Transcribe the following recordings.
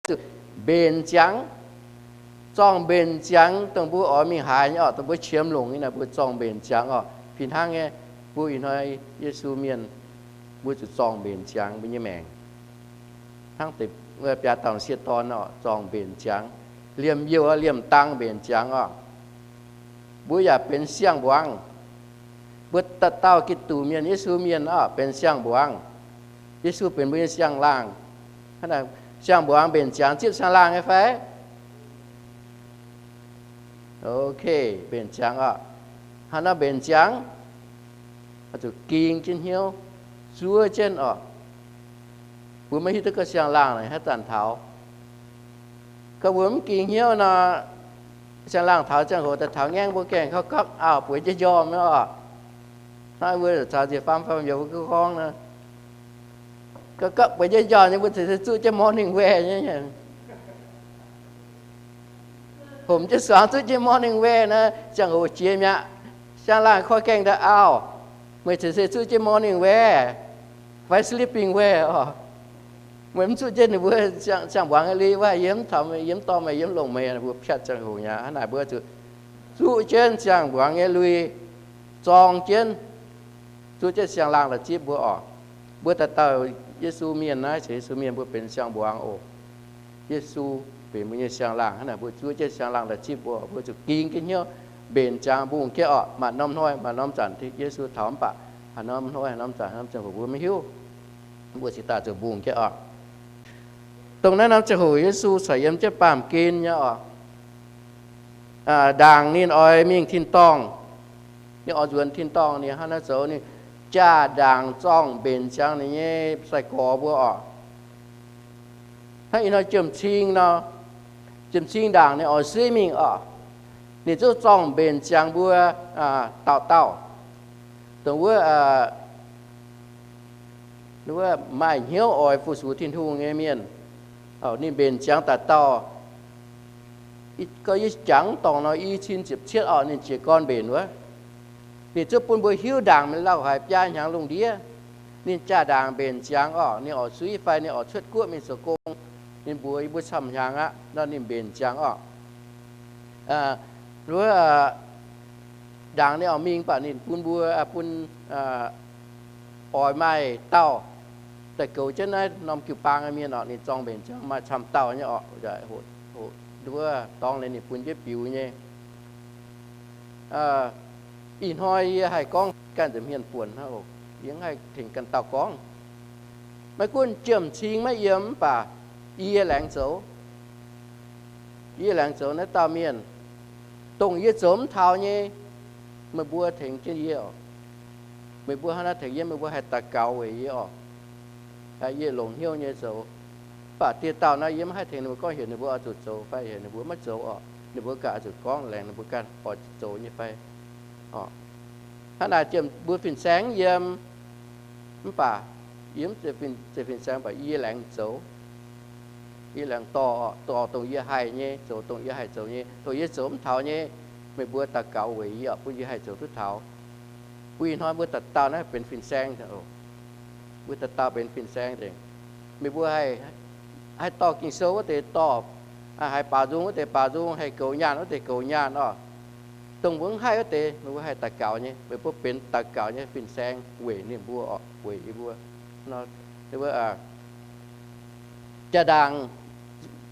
zuqc mbenc ziangx. Zorng mbenc ziangx, dongh mbuo oix mingh haaix nyei orqc, dongh mbuo qiemx longc nyei naaic, mbuo zorng mbenc ziangx orqc. Fih hnangv nyei, mbuo ih hnoi Yesu mienh, mbuo zuqc zorng mbenc ziangx mbuo nyei maengc. Hnangv deix biaa dauh sieqv dorn orqc, zorng mbenc ziangx. Liemh youh, liemh dang mbenc ziangx orqc. Mbuo yaac benx siang-mbuangz. Mbuo dauh dauh Giduc mienh, Yesu mienh orqc, benx siang-mbuangz. Yesu benx mbuo nyei siang-laangh. Siang-mbuangz mbenc ziangx zipv siang-laangh nyei fai? Ok, mbenc ziangx orqc. Hnangv nor mbenc ziangx, zuqc ging jienv hnyouv, zuov jienv orqc. Mbuo maiv hiuv duqv gorngv siang-laangh naaic haaix zanc taux. Gorngv mbuo mv ging hnyouv nor, siang-laangh taux ziangh hoc daaih taux ngaengv mbuo gaengh kouv gapv auv bueix jienv njormh nyei orqc. Hnangv mbuo caux nziex faam faam yaac mbuo gorngv nor, gapv gapv bueix jienv njormh nyei, mbuo cingx se zuqv jienv morning wear nyei. Homc jienv suangx zuqv jienv morning wear naaiv, ziangh hoc jiex mi'aqv. Siang-laangh koi gaengh daaih auv, meih cingx se zuqv jienv morning wear fai sleeping wear orqc. Meih mv zuqv jienv ninh mbuo siang-mbuangz nyei lui, wuov yie mv taux meih, yie mv dorh meih, yie mv longc meih, mbuo piatv ziangh hoc mi'aqv. Hnangv naaic mbuo zuqc zuqv jienv siang-mbuangz nyei lui, zorng jienv, zuqv jienv siang-laangh la'zipv mbuo orqc. Mbuo dauh dauh Yesu mienh naaiv, Yesu mienh mbuo benx siang-mbuangz oc. Yesu benx mbuo nyei siang-laangh. Hnangv naaic mbuo zuov jienv siang-laangh la'zipv mbuo, mbuo zuqc ging jienv hnyouv, mbenc ziangx mbungh jienv orqc. Maaih norm hnoi maaih norm zanc Yesu taux mv baac haaix norm hnoi haaix norm zanc, norm ziangh hoc mbuo maiv hiuv. Mbuo cingx daaih zuqc mbungh jienv orqc. Dongh naaiv norm ziangh hoc Yesu corc yiem jienv baamh gen nyei orqc. Ndaangc ninh oix mingh tin-dorngh, ninh oix nzuonx tin-dorngh, ninh hnangv naaiv zoux, ninh jaa-ndaangc zorng-mbenc ziangx ninh nyei sai-gorx mbuo orqc. Hnangv ih hnoi jiem-cing nor, jiem-cing ndaangc ninh oix suiv mingh orqc, ninh zungv zorng-mbenc ziangx mbuo dauh dauh. Dongh wuov wuov maaih hnyouv oix fu-sux Tin-Hungh nyei mienh, ninh mbenc ziangx dauh dauh. Gorngv yie jangx dorngc nor i cin ziepc cietv orqc, ninh jiez gorn mbenc wuov. Ninh zungv bun mbuo hiuv ndaangc mingh lauh haic biaa hnyangx lungh ndiev. Ninh jaa-ndaangc mbenc ziangx orqc, ninh oix suiv fai ninh oix cuotv guoqv mingh zoux gong, ninh mbuox yie mbuo camv hnyangx aqv nor, ninh mbenc ziangx orqc. Wuov ndaangc ninh oix mingh baac ninh bun mbuo, bun oix maaih dauh daaih goux jienv naaiv norm jiu-baang nyei mienh orqc. Ninh zorng-mbenc ziangx maaih camv dauh nyei orqc, wuov dorngx liuz ninh bun jienv biux nyei. Ih hnoi yie haih gorngv ganh nza'hmien buonc hnangv oc. Yie mv haih tengx ganh dauh gorngv. Maiv gunv jiem-cing maiv yiem mv baac yie laengz zoux. Yie laengz zoux naaiv dauh mienh, dongh yie zoux mv taux nyei, meih mbuo tengx jienv yie oc. Meih mbuo hnangv naaiv tengx yie, meih mbuo haih daux gaux weic yie oc. Yie longc hnyouv nyei zoux. Mv baac dieh dauh naaiv yie mv haih tengx ninh mbuo gorngv heuc ninh mbuo oix zuqc zoux fai heuc ninh mbuo maiv zoux orqc. Ninh mbuo ganh oix zuqc gorngv laengz ninh mbuo ganh oix zuqc zoux nyei fai. Hnangv naaic jiem mbuo fin-saeng yiem, mv baac yie mv zeiz fin-saeng, mv baac yie laengz zoux. Yie laengz dorh, dorh dongh yie haih nyei, zoux dongh yie haih zoux nyei. Dongh yie zoux mv taux nyei, meih mbuo daux gaux weic yie oc, bun yie haih zoux duqv taux. Mbuo ih hnoi mbuo dauh dauh naaiv benx fin-saeng. Mbuo dauh dauh benx fin-saeng nzengc. Meih mbuo haih dorh Ging-Sou wuov deix dorh, haih baaux nzung wuov deix baaux nzung, haih goux nyaanh wuov deix goux nyaanh orqc. Dongh mbuo mv haih wuov deix, meih mbuo haih daux gaux nyei. Meih mbuo benx daux gaux nyei fin-saeng weic ninh mbuo orqc, weic yie mbuo. Jaa-ndaangc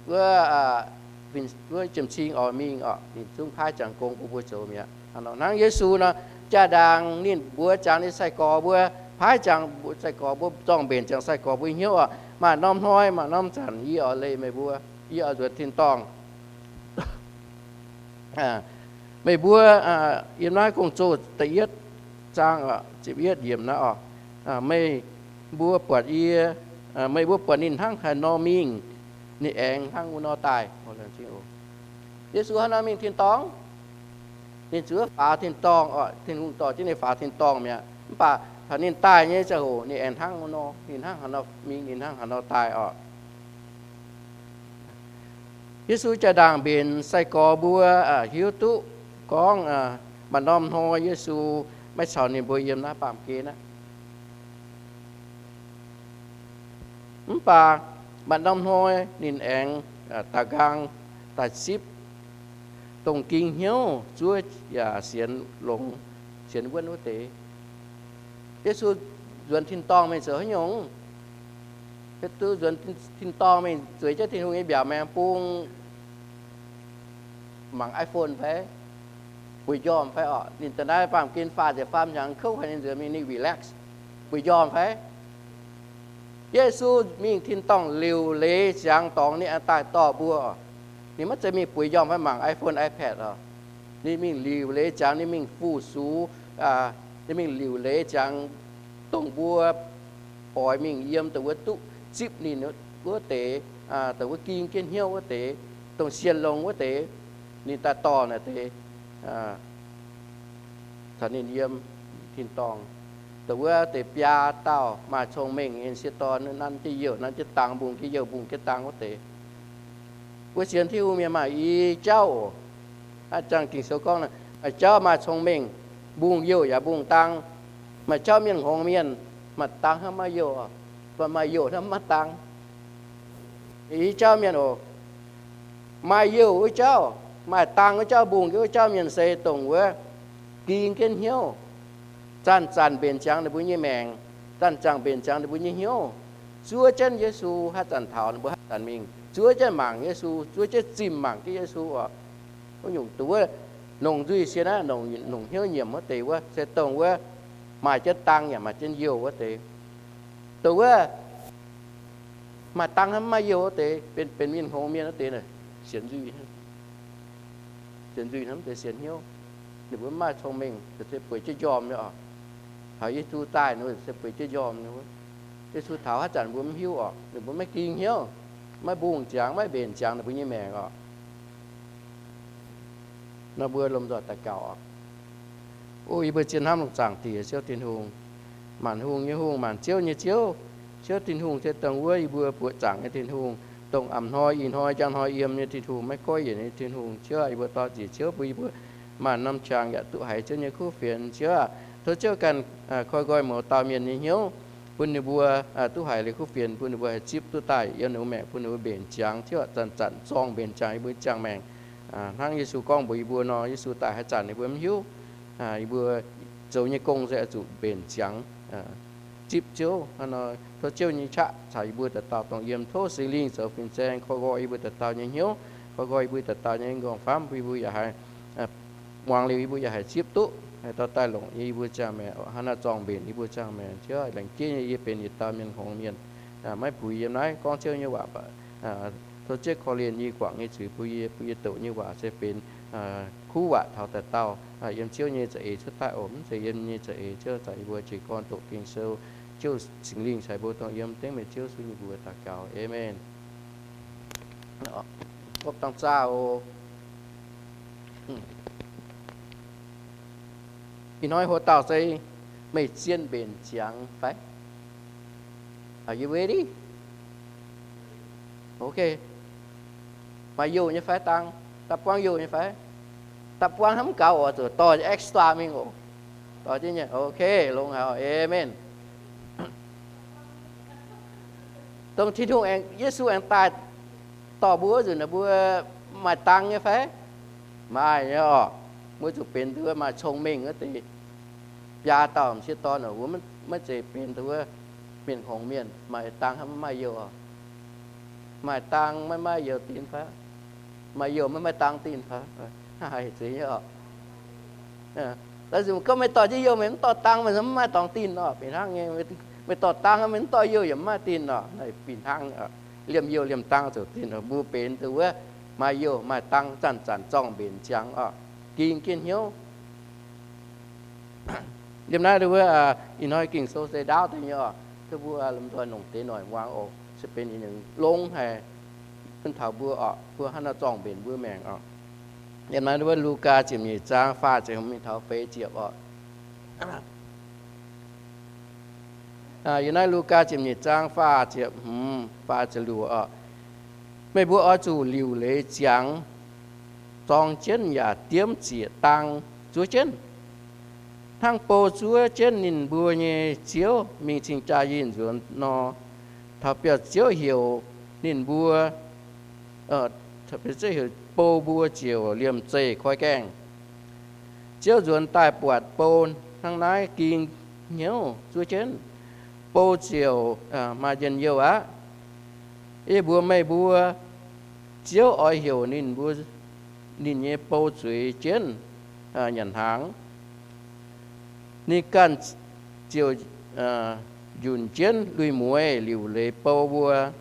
wuov, wuov jiem-cing oix mingh orqc, ninh zungv paaiv ziangx gong bun mbuo zoux mi'aqv. Hnangv Yesu nor, jaa-ndaangc ninh mbuox ziangx ninh sai-gorx mbuo, paaiv ziangx sai-gorx mbuo, zorng-mbenc ziangx sai-gorx mbuo hnyouv orqc, maaih norm hnoi maaih norm zanc yie oix leih meih mbuo, yie oix nzuonx tin-dorngh. Meih mbuo, yiem naaiv Gong-Zoh da'yietv zaang ziepc yietv yiemc naaiv orqc, meih mbuo buatc yie, meih mbuo buatc ninh hnangv haaix nor mingh, ninh aengx hnangv wuov nor daaih. Yesu haaix nor mingh tin-dorngh? Ninh zuqc faaux tin-dorngh orqc. Tin-Hungh dorh jienv ninh faaux tin-dorngh mi'aqv. Mv baac taux ninh daaih nyei ziangh hoc ninh aengx hnangv wuov nor, ninh hnangv haaix nor mingh, ninh hnangv haaix nor daaih orqc. Yesu jaa-ndaangc mbenc sai-gorx mbuo hiuv duqv gorngv maaih norm hnoi Yesu maiv caux ninh mbuo yiem naaiv baamh gen aqv. Mv baac Maaih norm hnoi ninh aengx daaux nqaang daaih zipv dongh ging hnyouv zuov yaac sienx longx, sienx wuonv wuov deix. Yesu nzuonx tin-dorngh mingh zoux haaix nyungc? Duqv nzuonx tin-dorngh mingh zueiz jienv Tin-Hungh nyei mbiaauc maengx bung mangc iPhone fai? Bueix njormh fai orqc? Ninh da'naaiv baamh gen faah ziepc faam hnyangx kouv haic, ninh nzuonx mingh ninh relax, bueix njormh fai? Yesu mingh tin-dorngh liuc leiz ziangx dorngx ninh aengx daaih dorh mbuo. Ninh maiv zeiz mingh bueix njormh fai mangc iPhone, iPad oc. Ninh mingh liuc leiz ziangx, ninh mingh fu-sux, ninh mingh liuc leiz ziangx dongh mbuo oix mingh yiem, dongh wuov duqv zipv ninh wuov deix, dongh wuov ging jienv hnyouv wuov deix, dongh sienx longx wuov deix, ninh daaih dorh naaic deix caux ninh yiem tin-dorngh. Dongh wuov deix biaa dauh maaih cong-mengh nyei sieqv dorn, nanv jienv youh, nanv jienv dang, mbungh jienv youh, mbungh jienv dang wuov deix. Mbuo sienx Tin-Hungh mienh maaih i jauv oc. Aa, zangh Ging-Sou gorngv, maaih jauv maaih cong-mengh, mbungh youh yaac mbungh dang. Maaih jauv mienh hngongx mienh, maaih dang hnangv maiv youh, maaih youh hnangv maiv dang. I jauv mienh oc, maaih youh wuov jauv, maaih dang wuov jauv, mbungh jienv wuov jauv mienh se dongh wuov ging jienv hnyouv, zanc-zanc mbenc ziangx ninh mbuo nyei maengc, zanc-zanc mbenc ziangx ninh mbuo nyei hnyouv, zuov jienv Yesu haaix zanc taux, ninh mbuo haaix zanc mingh, zuov jienv mangc Yesu, zuov jienv zimh mangc jienv Yesu oc. Wuov nyungc dongh wuov longc nzuih sie naaiv, longc hnyouv nyiemc wuov deix wuov se dongh wuov maaih jienv dang yaac maaih jienv youh wuov deix. Dongh wuov maaih dang hnangv maiv youh wuov deix, benx mienh hngongx mienh wuov deix, sienx nzuih, sienx nzuih hnangv deix sienx hnyouv. Ninh mbuo mv maaih cong-mengh, se bueix jienv njormh nyei oc. Taux Yesu daaih ninh mbuo se bueix jienv njormh nyei wuov. Yesu taux haaix zanc mbuo mv hiuv oc. Ninh mbuo maiv ging hnyouv, maiv mbungh ziangx, maiv mbenc ziangx ninh mbuo nyei maengc oc. Nor mbuo lomh nzoih daux gaux oc. O yie mbuo zien hnamv lungh zaangc Diex Ziouv Tin-Hungh, maanc hungh nyei Hungh, maanc ziouv nyei Ziouv. Ziouv Tin-Hungh se dongh wuov yie mbuo buoqc zaangc nyei Tin-Hungh, dongh a'hnoi ih hnoi njang hnoi yiem nyei Tin-Hungh, maiv goiv yienc nyei Tin-Hungh. Ziouv aah, yie mbuo dor-ziec Ziouv bun yie mbuo maanc norm qangx yaac duqv haiz Ziouv nyei kuv fienx. Ziouv aah, tov Ziouv ganh koi nqoi mouz dauh mienh nyei hnyouv, bun ninh mbuo duqv haiz liuz kuv fienx, bun ninh mbuo haih zipv duqv daaih yiem ninh mbuo maengc, bun ninh mbuo mbenc ziangx. Ziouv aah, zanc-zanc zorngh mbenc ziangx yie mbuo nyei ziangh maengc. Hnangv Yesu gorngv mbuox yie mbuo nor, Yesu daaih haaix zanc ninh mbuo mv hiuv. Yie mbuo zoux nyei gong se oix zuqc mbenc ziangx, zipv Ziouv. Hnangv nor tov Ziouv nyei qaqv caux yie mbuo dauh dauh dongh yiem. Tov Singx Lingh zoux fin-saeng koi nqoi yie mbuo dauh dauh nyei hnyouv, koi nqoi yie mbuo dauh dauh nyei m'nqorngv-famv, bun yie mbuo yaac haih muangx liuz yie mbuo yaac haih zipv duqv, haih dorh daaih longc yie mbuo ziangh maengc, hnangv naaiv zorngh mbenc yie mbuo ziangh maengc. Ziouv aah, laengz jienv nyei yie benx yietc dauh mienh hngongx mienh, maiv puix yiem naaiv gorngv Ziouv nyei waac, tov Ziouv korv-lienh yie, guangc nyei zuiz bun yie, bun yie doqc nyei waac se benx kuv waac taux dauh dauh, yiem Ziouv nyei za'eix cuotv daaih oc. Mv zeiz yiem nyei za'eix, Ziouv caux yie mbuo jiez gorn doqc Ging-Sou. Ziouv Singx Lingh caux yie mbuo dongh yiem. Dengv meih Ziouv Yesu nyei mbuox daux gaux. Aamen. Hopv dangh zaah oc. Ih hnoi hlo dauh se meih zien mbenc ziangx fai? Are you ready? Ok. Maaih youh nyei fai dang? Da'buangv youh nyei fai? Da'buangv hnamv gaux oc, zuqc dorh extra mingh oc. Dorh jienv nyei. Ok, longx haic. Aamen. Dongh Tin-Hungh aengx, Yesu aengx daaih dorh mbuo wuov nzunc, mbuo maaih dang nyei fai? Maaih nyei oc. Mbuo zuqc benx dongh wuov maaih cong-mengh wuov deix biaa dauh m'sieqv dorn oc. Mbuo maiv zeiz benx dongh wuov mienh hngongx mienh, maaih dang hnangv maiv maaih youh oc. Maaih dang maiv maaih youh dinh fai? Maaih youh maiv maaih dang dinh fai? Haiz zeiz nyei oc. Laaix nzunc gorngv meih dorh jienv youh, meih mv dorh dang, meih mv maaih dorngx dinh oc. Fih hnangv nyei, meih dorh dang, meih mv dorh youh yaac mv maaih dinh oc. Naaiv fih hnangv, liemh youh liemh dang ziouc dinh oc. Mbuo benx dongh wuov maaih youh maaih dang, zanc-zanc zorngh mbenc ziangx oc, ging jienv hnyouv. Liemh naaiv wuov, ih hnoi Ging-Sou se ndaauv deix nyei oc. Duqv mbuo lomh nzoih longc deix noic muangx oc. Se benx yietc nyungc longx haic bun taux mbuo oc, mbuo hnangv nor zorngh mbenc mbuo maengc oc. Liemh naaiv wuov Lugaa ziepc nyeic zaang faah ziepc hmz mingh taux feix ziepc oc. Yiem naaiv Lugaa ziepc nyeic zaang faah ziepc hmz, faah ziepc luoqc oc. Meih mbuo oix zuqc liuc leiz ziangx, zorng jienv yaac diemv ziec dang zuov jienv, hnangv bou zuov jienv ninh mbuo nyei ziouv mingh cing-jaa yinh nzuonx nor. Taux biauv-ziouv heuc ninh mbuo, heuc bou mbuo ziouc liemh zeih koi gaengh. Ziouv nzuonx daaih buatc bou hnangv naaiv ging hnyouv zuov jienv, bou ziouc maaih njien-youh aqv. Yie mbuox meih mbuo, Ziouv oix heuc ninh mbuo, ninh nyei bou zueiz jienv nyanc hnaangx. Ninh ganh ziouc njunc jienv lui-mueiz liuc leiz bou mbuo.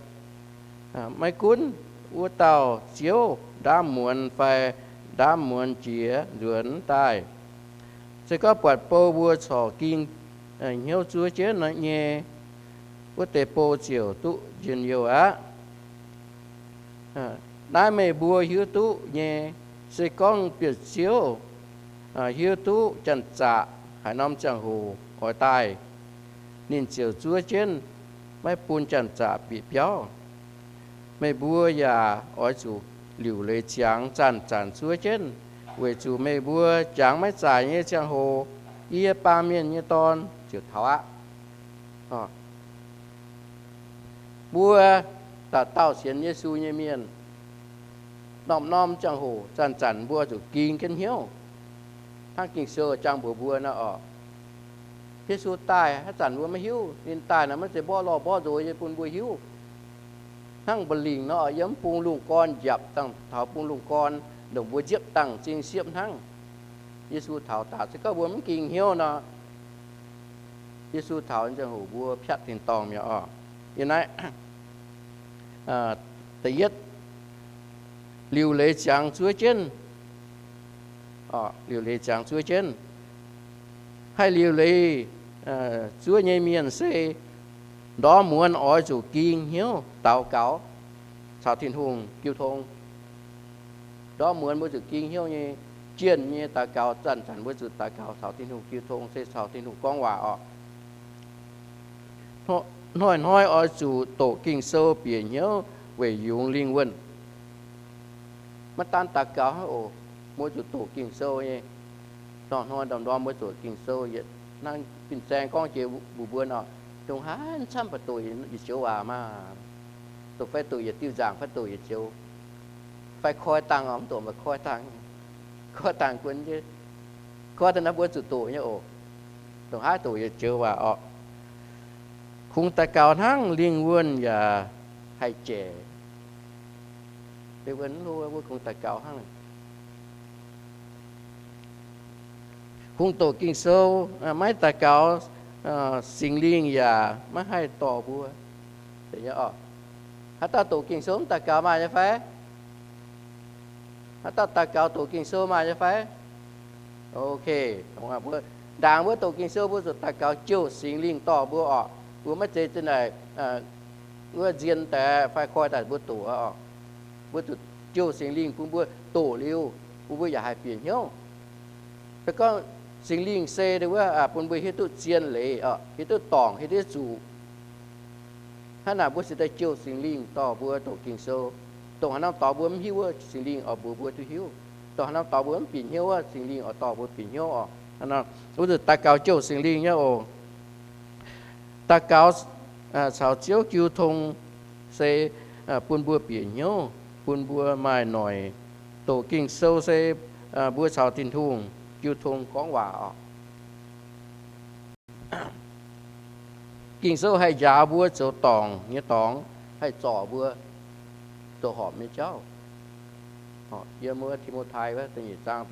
Maiv gunv wuov dauh Ziouv ndaamv muonz fai ndaamv muonz jiex nzuonx daaih, se gorngv buatc bou mbuo corc ging hnyouv zuov jienv nyei, wuov deix bou ziouc duqv njien-youh aqv. Naaiv meih mbuo hiuv duqv nyei. Se gorngv Bieqc Ziouv hiuv duqv janx-zaqc haaix norm ziangh hoc oix daaih, ninh ziouc zuov jienv maiv bun janx-zaqc bieqc biauv. Meih mbuo yaac oix zuqc liuc leiz ziangx zanc-zanc zuov jienv, weic zuqc meih mbuo jangx maiv zaaic nyei ziangh hoc, yie, Baamh Mienh nyei Dorn, ziouc taux aqv. Mbuo dauh dauh sienx Yesu nyei mienh, norm-norm ziangh hoc zanc-zanc mbuo zuqc ging jienv hnyouv. Hnangv Ging-Sou jangx mbuox mbuo nor oc, Yesu daaih haaix zanc mbuo maiv hiuv. Ninh daaih nor maiv zeiz mborqv lorh mborqv nzox nyei bun mbuo hiuv. Hnangv mba'lingc nor, yiem mv bung lungh gorn njiapc dangh taux bung lungh gorn, ndongc mbuo nziepv dangh m'zing siepv hnangv. Yesu taux daaih, se gorngv mbuo mv ging hnyouv nor, Yesu taux ziangh hoc mbuo piatv tin-dorngh mi'aqv oc. Yiem naaiv, da'yietv, liuc leiz ziangx zuov jienv. Liuc leiz ziangx zuov jienv. Haih liuc leiz zuov nyei mienh se ndorm muonz oix zuqc ging hnyouv daux gaux caux Tin-Hungh jiu tong. Ndorm muonz mbuo zuqc ging hnyouv nyei, jienh nyei daux gaux, zanc-zanc mbuo zuqc daux gaux caux Tin-Hungh jiu tong, se caux Tin-Hungh gorngv waac oc. Hnoi-hnoi oix zuqc doqc Ging-Sou bieqc hnyouv weic yungz lingh wuonh. Maiv daan daux gaux hnangv oc, mbuo zuqc doqc Ging-Sou nyei. Hnoi-hnoi ndorm-ndorm mbuo doqc Ging-Sou, yietc hnangv fin-saeng gorngv jiex mbuox mbuo nor, dongh haaix camv baac doqc yietc joux waac maah. Doqc fai doqc yietc diuh nzaangc fai doqc yietc joux, fai koi dangh oc, mv doqc mv baac koi dangh, koi dangh guon jienv, koi dangh naaiv mbuo zuqc doqc nyei oc. Dongh haaix doqc yietc joux waac oc. Kungx daux gaux hnangv lingh wuonh yaac haih jaic. Mbuo kungx daux gaux hnangv. Kungx doqc Ging-Sou, maiv daux gaux, Singx Lingh yaac maiv haih dorh mbuo. Haaix dauh doqc Ging-Sou mv daux gaux maaih nyei fai? Haaix dauh daux gaux doqc Ging-Sou maaih nyei fai? Ok, mbuo ndaangc mbuo doqc Ging-Sou mbuo zuqc daux gaux jouh Singx Lingh dorh mbuo oc. Mbuo maiv zeiz zinh naaic wuov nzien daaih fai koi daaih mbuo doqc oc. Mbuo zuqc jouh Singx Lingh bun mbuo doqc liuz, bun mbuo yaac haih bieqc hnyouv. Se gorngv Singx Lingh se wuov bun mbuo hiuv duqv zien leiz oc, hiuv duqv dorngc, hiuv duqv zuqc. Hnangv naaic mbuo se daaih jouh Singx Lingh dorh mbuo doqc Ging-Sou. Dongh haaix norm dorngx mbuo mv hiuv wuov, Singx Lingh oix mbuox mbuo duqv hiuv. Dongh haaix norm dorngx mbuo mv bieqc hnyouv wuov, Singx Lingh oix dorh mbuo bieqc hnyouv oc. Wuov zuqc daux gaux jouh Singx Lingh nyei oc. Daux gaux caux Ziouv jiu tong se bun mbuo bieqc hnyouv, bun mbuo maaih noic. Doqc Ging-Sou se mbuo caux Tin-Hungh jiu tong gorngv waac oc. Ging-Sou haih njaaux mbuo zoux dorngc nyei dorngx, haih zorc mbuo zoux horpc nyei jauv. Yiem wuov Ti^mo^tai wuov da'nyeic zaang,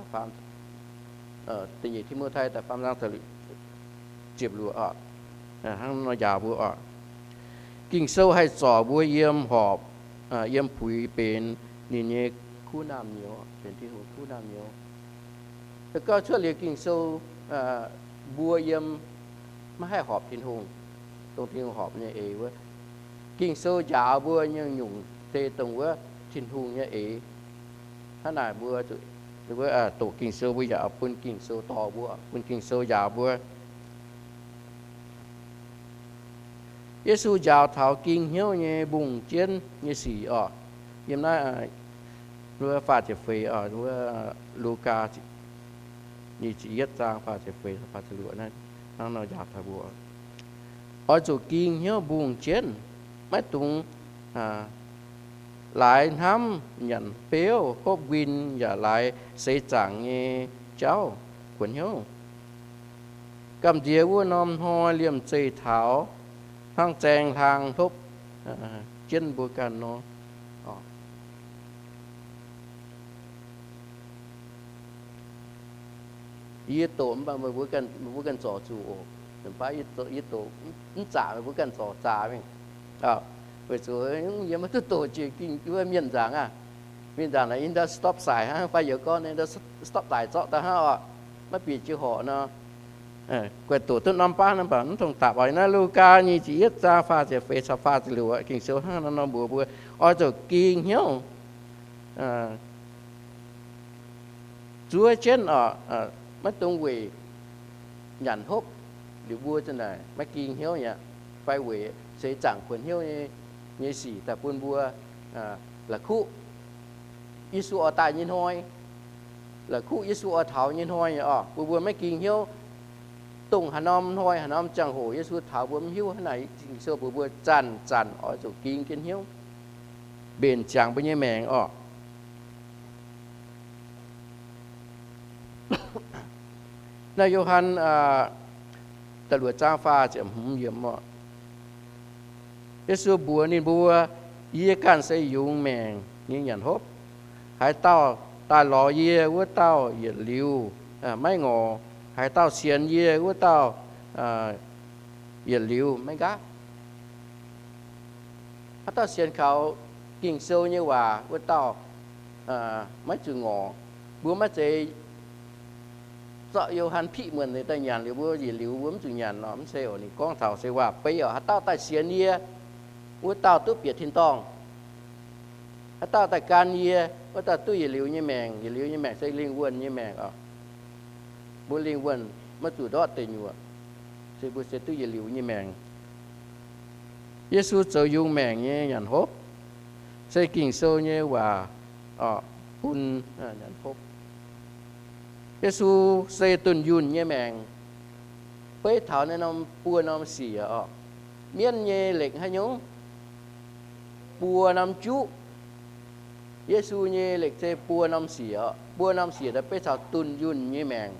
da'nyeic Ti^mo^tai da'faam zaang ziepc luoqc oc, hnangv nor njaaux mbuo oc. Ging-Sou haih zorc mbuo yiem horpc, yiem puix benx ninh nyei kuv naamh nyouz, benx Tin-Hungh kuv naamh nyouz. Se gorngv cuotv liuz Ging-Sou, mbuo yiem maiv haih horpc Tin-Hungh, dongh Tin-Hungh horpc nyei eix wuov. Ging-Sou njaaux mbuo nyei nyungc se dongh wuov Tin-Hungh nyei eix. Hnangv naaic mbuo doqc Ging-Sou mbuo yaac bun Ging-Sou dorh mbuo, bun Ging-Sou njaaux mbuo. Yesu njaaux taux ging hnyouv nyei mbungh jienv nyei sic oc. Yiem naaiv wuov faah ziepc feix, wuov Lugaa nyic ziepc yietv zaang faah ziepc feix, faah ziepc luoqc naaiv, hnangv nor njaaux taux mbuo, oix zuqc ging hnyouv mbungh jienv, maiv dungx laaix hnamv nyanc beuv hopv nquin yaac laaix seix zaangc nyei jauv kuonx hnyouv. Gamh nziex wuov norm hnoi liemh zeih taux hnangv zaeng hlang hlopv jienv mbuo ganh nor. Yie doqc mv baac meih mbuo ganh zorc zuqc oc. Baac yie doqc mv zaqc, meih mbuo ganh zorc zaqc mingh. Weic zuqc yie maiv duqv doqc jiex ging wuov mienh nzaangc aqv. Mienh nzaangc naaic yie ndau stop sign hnangv, fai youz gorngv ndau stop sign zorqv daaih hnangv oc. Maiv bieqc jiu horqc nor. Guaih doqc duqv norm baav nor baac mv tongx dapc oc. Naaiv Lugaa nyic ziepc yietv zaang faah ziepc feix caux faah ziepc luoqc, Ging-Sou hnangv nor mbuox mbuo, oix zuqc ging hnyouv zuov jienv oc, maiv dungx weic nyanc hopv liuz mbuo za'naaic maiv ging hnyouv aqv, fai weic seix zaangc kuonx hnyouv nyei sic daaih bun mbuo la'kuqv Yesu oix daaih nyei hnoi, la'kuqv Yesu oix taux nyei hnoi oc, bun mbuo maiv ging hnyouv. Dongh haaix norm hnoi, haaix norm ziangh hoc Yesu taux mbuo mv hiuv. Hnangv naaic Ging-Sou mbuox mbuo zanc-zanc oix zuqc ging jienv hnyouv, mbenc ziangx mbuo nyei maengc oc. Naaiv Yo^han da'luoqc zaang faah ziepc hmz yiemc oc. Yesu mbuox ninh mbuo, Yie ganh se yungz maengc nyei nyanc hopv. Haaix dauh daaih lorz yie, wuov dauh yietc liuz maiv ngorc. Haaix dauh sienx yie, wuov dauh yietc liuz maiv nqaatv. Haaix dauh sienx kaux Ging-Sou nyei waac, wuov dauh maiv zuqc ngorc. Mbuo maiv zeiz zorqv Yo^han piqv muonc daaih nyanc liuz mbuo yietc liuz mbuo mv zuqc nyanc nor, mv zeiz oc. Ninh gorngv taux se waac-beiv oc. Haaix dauh daaih sienx yie, wuov dauh duqv bieqc tin-dorngh. Haaix dauh daaih gan yie, wuov dauh duqv yietc liuz nyei maengc. Yietc liuz nyei maengc se lingh wuonh nyei maengc oc. Mbuo lingh wuonh maiv zuqc ndortv deic nyuoqc, se mbuo se duqv yietc liuz nyei maengc. Yesu zoux yungz maengc nyei nyanc hopv, se Ging-Sou nyei waac bun nyanc hopv. Yesu se dunh yunh nyei maengc, beiv taux naaiv norm buo norm siec oc. Mienv nyei lekc haaix nyungc? Buo norm juqv. Yesu nyei lekc se buo norm siec oc. Buo norm siec daaih beiv caux dunh yunh nyei maengc.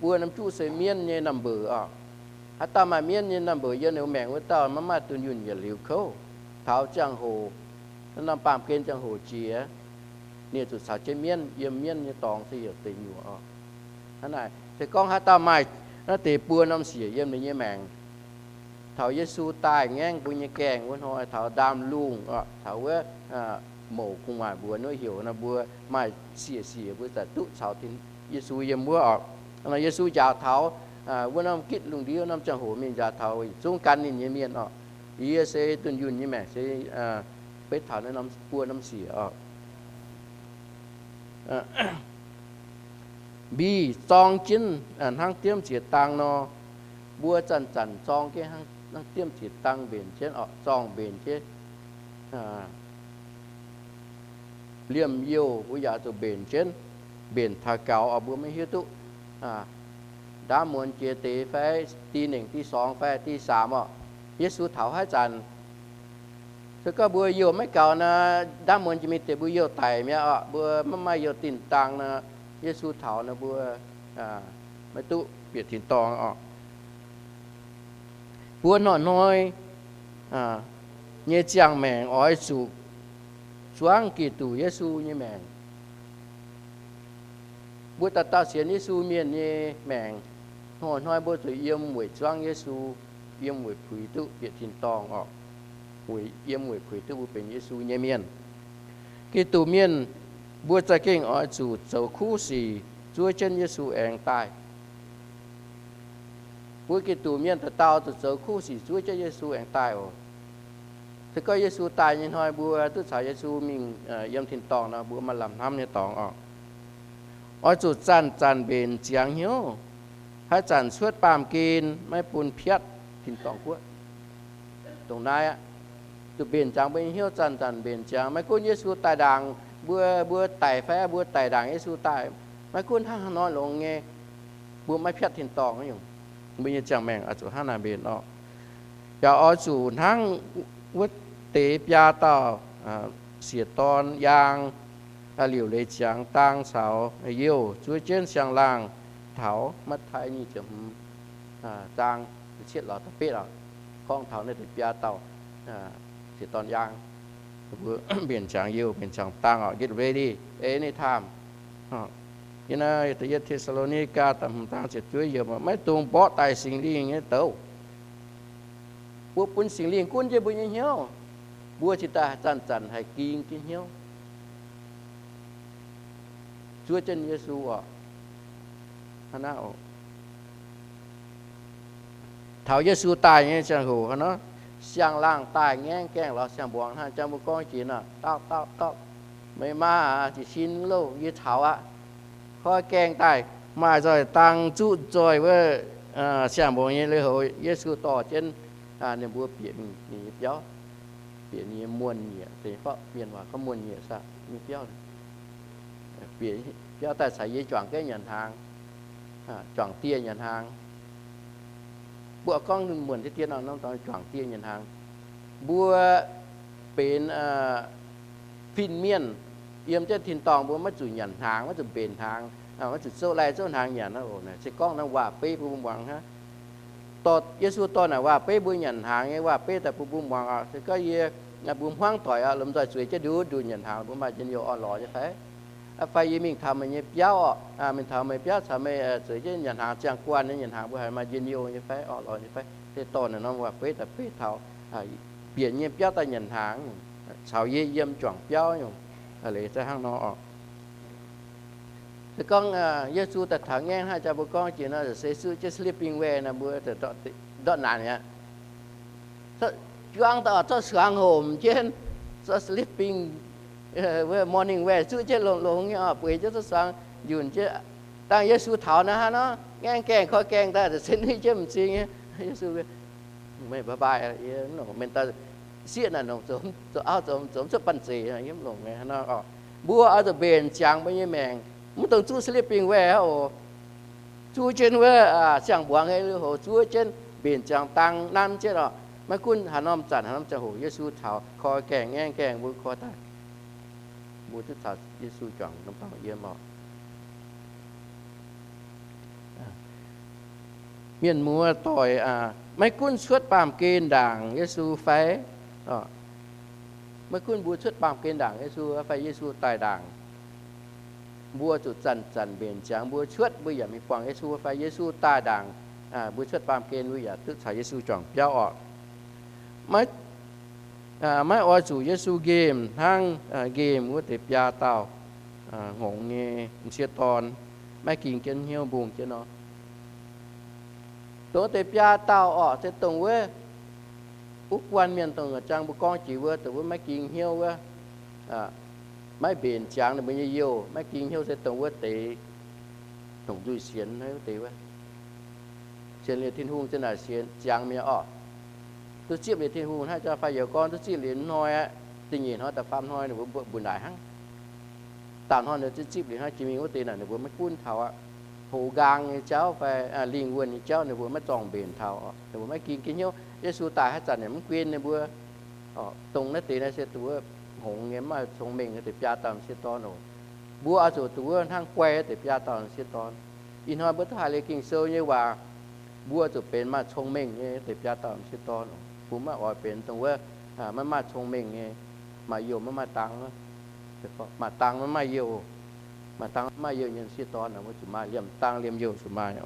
Buo norm juqv se mienv nyei number oc. Haaix dauh maaih mienv nyei number yiem ninh maengc, wuov dauh maiv maaih dunh yunh yietc liuz kouv. Taux ziangh hoc, norm baamh gen ziangh hoc jiex, ninh zuqc caux jienv mienv, yiem mienv nyei dorngx se heuc deic nyuoqc oc. Hnangv naaic se gorngv haaix dauh maaih naaiv deix buo norm siec yiem ninh nyei maengc, taux Yesu daaih ngaengv mbuo nyei gaengh wuov hnoi, taux ndaamv-lungh oc, taux wuov mouc gu'nguaaic mbuox wuov heuc nor, mbuo maaih siec-siec mbuo zaqc duqv caux Yesu yiem wuov oc. Nor Yesu njaaux taux wuov norm gitv lungh ndiev, wuov norm ziangh hoc mingh njaaux taux yietc zungv gan ninh nyei mienh oc. Yie se dunh yunh nyei maengc se beiv taux naaiv norm buo norm siec oc. Mbih zorng jienv hnangv diemv ziex dang nor, mbuo zanc-zanc zorng jienv hnangv diemv ziex dang mbenc jienv oc, zorng mbenc jienv. Liemh youh mbuo yaac zuqc mbenc jienv, mbenc taux gaux oc, mbuo maiv hiuv duqv ndaamv muonz jiex deix fai di nengc di sorngx fai di saamx oc. Yesu taux haaix zanc, se gorngv mbuo youh maiv gaux nor, ndaamv muonz jiex mingh deix mbuo youh daic mi'aqv oc. Mbuo maiv maaih youh dinh dang nor, Yesu taux nor mbuo maiv duqv bieqc tin-dorngh oc. Mbuo hnoi-hnoi nyei ziangh maengc oix zuqc zuangv Giduc Yesu nyei maengc. Mbuo dauh dauh sienx Yesu mienh nyei maengc, hnoi-hnoi mbuo zuqc yiem weic zuangv Yesu, yiem weic puix duqv bieqc tin-dorngh oc, yiem weic puix duqv mbuo benx Yesu nyei mienh. Giduc mienh, mbuo za'gengh oix zuqc zoux kuv sic zuov jienv Yesu aengx daaih. Mbuo Giduc mienh dauh dauh zuqc zoux kuv sic zuov jienv Yesu aengx daaih oc. Se gorngv Yesu daaih nyei hnoi mbuo duqv caux Yesu mingh yiem tin-dorngh nor, mbuo maaih lamh hnamv nyei dorngx oc. Oix zuqc zanc-zanc mbenc ziangx hnyouv, haaix zanc cuotv baamh gen maiv bun piatv tin-dorngh guoqv. Dongh naaiv aqv, zuqc mbenc ziangx mbuo nyei hnyouv, zanc-zanc mbenc ziangx. Maiv gunv Yesu daaih ndaangc mbuo, mbuo daic fai mbuo daic ndaangc Yesu daaih, maiv gunv hnangv haaix nor longx nyei, mbuo maiv piatv tin-dorngh nyungc. Mbuo nyei ziangh maengc oix zuqc hnangv naaic mbenc oc. Yaac oix zuqc hnangv wuov deix biaa dauh siec dorn yaang, liuc leiz ziangx dang caux youh zuov jienv siang-laangh taux. Matv^tai nyic ziepc hmz zaang cietv lorz da'betv oc, gorngv taux naaiv deix biaa dauh siec dorn yaang, mbuo mbenc ziangx youh, mbenc ziangx dang oc, get ready anytime. Yiem naaiv da'yietv Te^saa^lo^ni^gaa da'hmz zaang ziepc juov yiemc, maiv dungx mborqv daaih Singx Lingh nyei douz. Mbuo bun Singx Lingh gunv jienv mbuo nyei hnyouv, mbuo cingx daaih zanc-zanc haih ging jienv hnyouv, zuov jienv Yesu oc. Taux Yesu daaih nyei ziangh hoc nor, siang-laangh daaih ngaengv gaengh lorz siang-mbuangz hnangv jang mbuo gorngv jiex nor, dauh dauh dauh, meih maa aac, jiez sin loh, yie taux aqv. Koi gaengh daaih, maaih nzoih dang zuqv nzoih wuov siang-mbuangz nyei lui-houx. Yesu dorh jienv ninh mbuo bieqc ninh nyei biauv, bieqc ninh nyei muonh nyieqc, mienh waac gorngv muonh nyieqc nyei biauv. Bieqc biauv daaih caux yie juangc gaengh nyanc hnaangx, juangc dieh nyanc hnaangx. Mbuo gorngv muonc deix dien nor, juangc dieh nyanc hnaangx. Mbuo benx fin-mienh, yiem jienv tin-dorngh mbuo maiv zuqc nyanc hnaangx, maiv zuqc mbenc hnaangx, maiv zuqc zouv lai zouv hnaangx nyanc oc. Se gorngv naaiv waac-beiv bun mbuo muangx hnangv. Dorh, Yesu dorh naaic waac-beiv mbuo nyanc hnaangx nyei waac-beiv daaih bun mbuo muangx oc. Se gorngv yie, mbuo hmuangv doic oc, lomh nzoih zueiz jienv nduqc nduqc nyanc hnaangx, mbuo maaih njien-youh orn-lorqc nyei fai? Aa, fai yie mingh taux meih nyei biauv oc, mingh taux meih biauv caux meih zueiz jienv nyanc hnaangx, ziangh guanh nyei nyanc hnaangx, mbuo haiz maaih njien-youh nyei fai, orn-lorqc nyei fai? Se dorh naaic norm waac-beiv daaih beiv taux bieqc nyei biauv daaih nyanc hnaangx, caux yie yiem juangc biauv nyungc. Leiz se hnangv nor oc. Se gorngv Yesu daaih taux ngaengv hnangv jaa mbuo gorngv jiex nor, se zuqv jienv sleeping wear nor, mbuo ndortv naanc mi'aqv. Juang daaih zorqv suangx homc jienv, zorqv sleeping wear, morning wear zuqv jienv longx-longx nyei oc, bueix jienv zorqv suangx njunc jienv. Dangh Yesu taux naaiv hnangv nor, ngaengv gaengh koi gaengh daaih, se nuiv jienv m'zing nyei. Yesu, meih bye bye, yie mv longc meih daaih sieqv naaic, longc zoux auv zoux mv cuotv banh zeic, yie mv longc meih hnangv nor oc. Mbuo oix zuqc mbenc ziangx mbuo nyei maengc, mv dungx zuqv sleeping wear oc. Zuov jienv wuov siang-mbuangz nyei lui-houx, zuov jienv mbenc ziangx dang nanv jienv oc. Maiv gunv haaix norm zanc haaix norm ziangh hoc Yesu taux, koi gaengh ngaengv gaengh mbuo koi daaih, mbuo duqv caux Yesu juangc norm dorngx yiem oc. Mienh muoz doic aac, maiv gunv cuotv baamh gen ndaangc Yesu fai, maiv gunv mbuo cuotv baamh gen ndaangc Yesu fai Yesu daaih ndaangc, mbuo zuqc zanc-zanc mbenc ziangx. Mbuo cuotv mbuo yaac mingh buangh Yesu fai Yesu daaih ndaangc, mbuo cuotv baamh gen mbuo yaac duqv caux Yesu juangc biauv oc. Maiv oix zuqc Yesu nqemh hnangv nqemh wuov deix biaa dauh hngongx nyei m'sieqv dorn, maiv ging jienv hnyouv mbungh jienv nor. Dongh wuov deix biaa dauh orqc, se dongh wuov, wuov guanh mienh dongh jang mbuo gorngv jiex wuov, dongh wuov maiv ging hnyouv wuov, maiv mbenc ziangx ninh mbuo nyei youh, maiv ging hnyouv, se dongh wuov deix longc nzuih sienx wuov deix wuov. Sienx liuz Tin-Hungh zinh naaic sienx ziangx mi'aqv orqc. Duqv zipv liuz Tin-Hungh hnangv jaa fai youz gorngv duqv zipv liuz hnoi aqv, da'nyeic hnoi da'faam hnoi ninh mbuo mbu'ndaaih hnangv. Daauh hnoi ninh duqv zipv liuz hnangv, jiex mingh wuov deix naaic ninh mbuo maiv gunv taux aqv. Hoz nqaang nyei jauv fai lingh wuonh nyei jauv ninh mbuo maiv zorngh mbenc taux orqc. Ninh mbuo maiv ging jienv hnyouv. Yesu daaih haaix zanc ninh mv guen ninh mbuo. Dongh naaiv deix naaiv se dongh wuov hngongx nyei, mv maaih cong-mengh deix biaa dauh m'sieqv dorn oc. Mbuo oix zuqc dongh wuov hnangv guai deix biaa dauh m'sieqv dorn. Ih hnoi mbuo duqv haiz liuz Ging-Sou nyei waac, mbuo zuqc benx maaih cong-mengh nyei deix biaa dauh m'sieqv dorn oc. Mbuo maiv oix benx dongh wuov maiv maaih cong-mengh nyei, maaih youh maiv maaih dang, maaih dang maiv maaih youh, maaih dang maiv maaih youh nyei m'sieqv dorn. Mbuo zuqc maaih liemh dang liemh youh zuqc maaih.